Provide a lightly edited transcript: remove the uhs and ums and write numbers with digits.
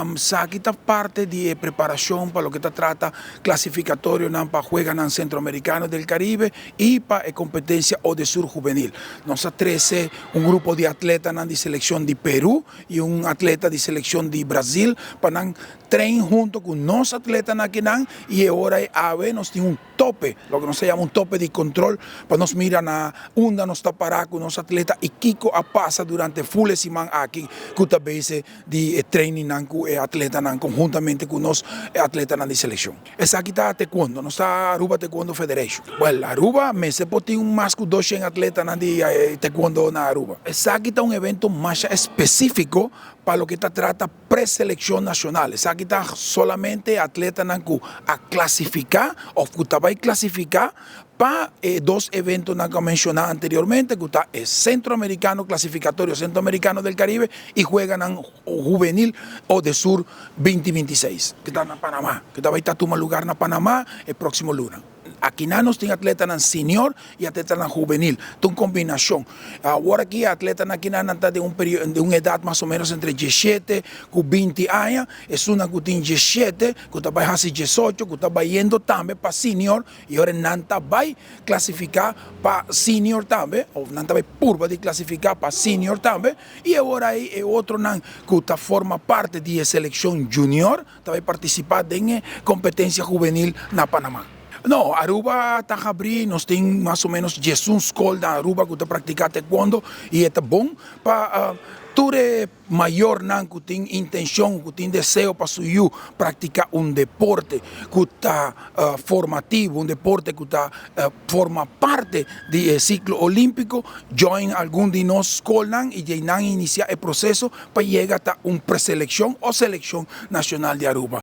Esaki ta parti di preparacion pa loke ta trata clasificatorionan pa Weganan Centroamericano del Caribe y pa e competencia Odesur Juvenil. Nos a trece un grupo di atletanan di seleccion di Peru y un atleta di seleccion di Brasil pa nan train hunto cu nos atletanan akinan y e ora e awe nos tin un tope, loke nos ta yama un tope di control pa nos mira na unda nos ta para cu nos atleta y kico a pasa durante full e siman aki cu ta base di e trainingnan cu e atletanan conhuntamente cu nos atletanan di seleccion. Esaki ta taekwondo, nos ta Aruba Taekwondo Federation. Well, Aruba mester por tin mas cu 200 atletanan di taekwondo na Aruba. Esaki ta un evento masha specifico pa loke ta trata preseleccion nacional. Esaki ta solamente atletanan cu a clasifica of cu ta bay clasifica pa e dos eventonan cu a menciona anteriormente, cu ta e Centroamericano, Clasificatorio Centroamericano del Caribe y Weganan Juvenil Odesur 2026, cu ta na Panama, cu ta bay ta tuma lugar na Panama e proximo luna. Akinan nos tin atletanan senior y atletanan juvenil, ta un combinacion. Awor aki atletanan akinan nan ta den un periodo, den un edad mas o menos entre 17 cu 20 aña. Esunnan cu tin 17, cu ta bay haci 18, cu ta bayendo tambe pa senior y ora nan ta bay clasifica pa senior tambe, of nan ta bay purba di clasifica pa senior tambe, y awor ey e otronan cu ta forma parte di e seleccion junior ta bay participa den e competencia juvenil na Panama. No, Aruba ta habri, nos tin mas o menos 11 scol na Aruba cu ta practica taekwondo y e ta bon pa tur e mayornan cu tin intencion, cu tin deseo pa su yu practica un deporte cu ta formativo, un deporte cu ta forma parte di e ciclo olimpico, join algun di nos scolnan y djey nan inicia e proceso pa yega ta un preseleccion o seleccion nacional di Aruba.